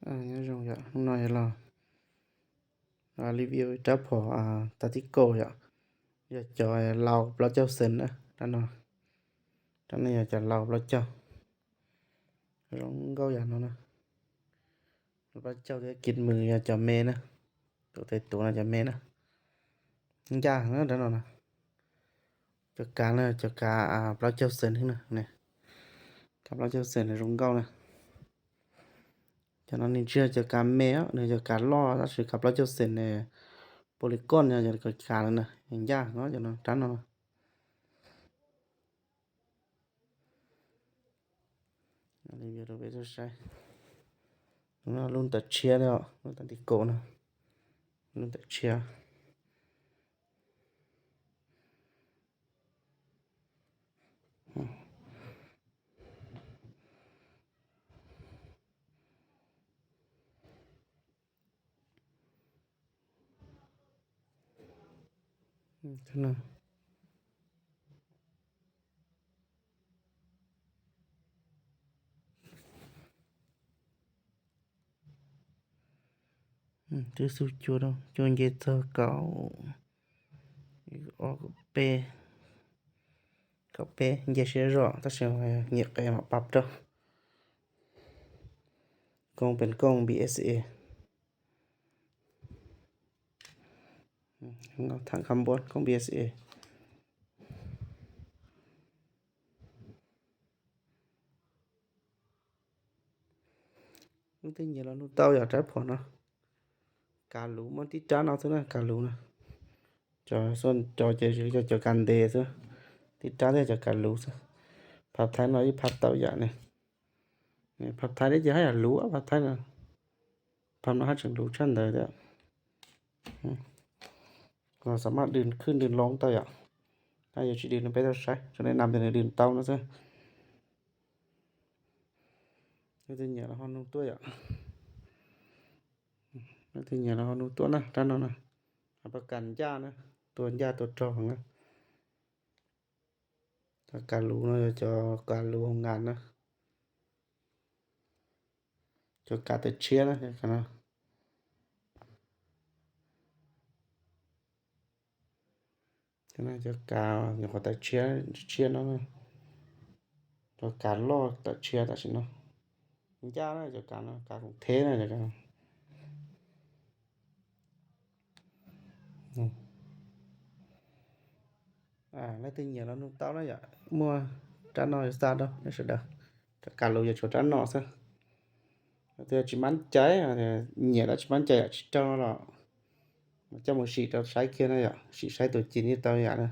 Nyob zoo yom, hnub no yog los review rab phom tactical yom, yog cov laus plaub caug xees na. Rab no, rab no yog cov laus plaub caug, zoo nkauj yam no na. Plaub caug thiab kis mws yog cov me na, tus tes tuv no cov me na. Ncaj na rab no na. Cov kav na, cov kav plaub caug xees na, kav plaub caug xees na zoo nkauj na. Cov no nws tsis yog cov kav me, nws cov kav loj tab sis kav plaub caug xees na, polygon yog cov kav no na, ncaj no cov no, rab no. Rau peb tau saib, lub ntawm tshiab, lub tactical no, lub ntawm tshiab. Twb xub cua, cua nce txog kaum, ob, kaum peb, kaum peb nce siab zog tab sis nyiam qe mam pab rau. Koob pes koob B S A, tham khab npuab koob B S A. Leej twg nyiam los nug tau yom, rab phom no. Kav luv muaj tib rab no xwb na, kav luv na. Cov, cov ces yog cov kav ntev xwb, tib rab thiab cov kav luv xwb. Phab thaib no ib phab tau yam ne, phab thaib ne ces haj yam luv, phab thaib no, phab no haj tseem luv tshaj ntawd thiab. Los xam maj dws khwj dws loo tau yom. Tab yuav tsis dws no peb tau saib, tsuas nej nam tias nws dws tau no xwb. Leej twg nyiam los ho nug tuaj yom. Leej twg nyiam los ho nug tuaj na, rab no na. Pab kav ncaj na, tua ncaj tua rog na. Cov kav luv no yog cov kav luv hoo nas na. Cov kav tawm tshiab na, cov kav nyuam qhuav tawm tshiab, tshiab no, cov kav loj tawm tshiab tam sim no. Ncaj na cov kav no, kav khoom theb na cov kav no. Leej twg nyiam los nug tau na yom, muaj rab no yuav xa rau nej sawv daws. Cov kav luv yuav tshuav rab no xwb. Leej twg tsis mab cai, nyiam tab tsis mab cai yom, tsis raug no los coj mus sim rau saib kiag na yom, sim saib tus ci nws tau yam na.